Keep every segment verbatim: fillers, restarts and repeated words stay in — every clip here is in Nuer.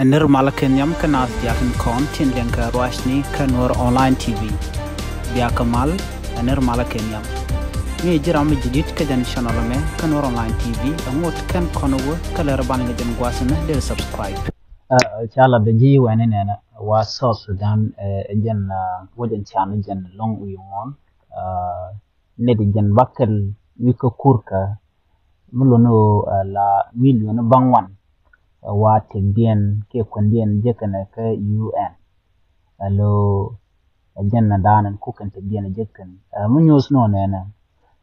Ɛ nir malä kɛ nhiam kä naath diaal tin kɔn tin liɛŋ kɛ ruacni kä Nuɔr Online T V. Biakä mal, ɛ nir malä kɛ nhiam. Mi ji̱ ram mi jidit kä jɛn channel mɛ kä Nuɔr Online T V, ɛ ŋot kɛn kɔn wä kä lɛr ban kɛ jɛn gua̱a̱th mɛ dee subscribe. Ca la dee ji̱ wɛn inɛnɛ wa South Sudan, ɛ jɛn wä jɛn can jɛn lɔŋ wi̱i̱ ŋuɔ̱n. Nɛt jɛn bakɛl wi̱i̱ kä kurkä mi lon ɣöö la milion baŋ wan wa tëkdiɛn kiɛ kuändiɛn jek kɛnɛ kä U N. Alo, ɛ jɛn na daanɛ kukɛn tëkdiɛn jek kɛn mi nyuuth nɔ nɛnɛ.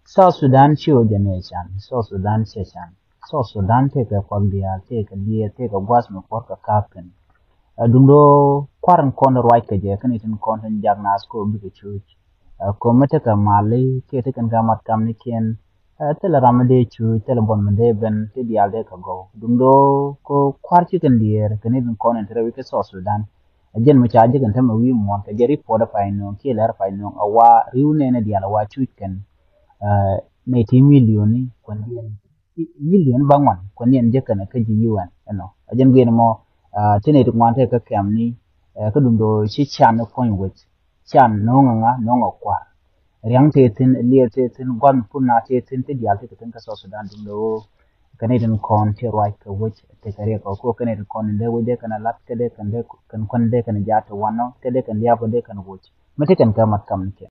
South Sudan ciö jɛ nɛ can, South Sudan ciɛ can. South Sudan tëëkɛ kɔk diaal, tëëkɛ diɛɛr, tëëkɛ gua̱th mi puɔ̱r kɛ ka̱a̱p kɛn. Ɛ duŋdɔ kua̱r in kɔn ruac kɛ jɛ kɛn itin kɔn tin jak naath kɛ bikɛ cuuc. Ɛ kɔm mi tekɛ mali kiɛ tekɛn kɛ mat kam ni kiɛn. Ɛ thilɛ ram mi dee cuuc, thilɛ buɔth mi dee ben, ti diaal dee kɛ gɔw. Duŋdɔ kɛ kua̱r ci kɛn diɛɛr kɛn itin kɔn in ti rɛw ikä South Sudan. Ɛ jɛn mi ca jek in tämɛ wi̱i̱ muɔ̱ɔ̱n kɛ jɛ report ɛ pay nuɔ̱ɔ̱ŋ kiɛ lɛr pay nuɔ̱ɔ̱ŋ ɛ wa ri̱w nɛnɛ diaal ɛ wa cuuc kɛn. Ɛ nɛ ti milioni kuɛn diɛn milion ba ŋuan kuɛn diɛn jek kɛnɛ kä ji̱ U N ɛnɔ. A jɛn guiɛn mɔ ti nɛ ti ŋuan tɛ kä kɛm ni kä duŋdɔ ci can ni puɔ̱ny wec. Can no̱o̱ŋ ŋa no̱o̱ŋ kua̱r. Riaŋ tɛ thin, liɛth tɛ thin, gua̱n pun na tɛ thin, ti diaal tɛ thin kä South Sudan duŋdɔ. Kɛnɛ tin kɔn ti ruac kɛ wec tɛ kɛ riɛk kɔ kɛnɛ tin kɔn in dee wec dee kɛnɛ lat kɛ dee kɛn dee kɛn kuɛn dee kɛnɛ jaat ti wanɔ kɛ dee kɛn liap kɛ dee kɛn wec. Mi ti kɛn kɛ mat kam ni kɛ.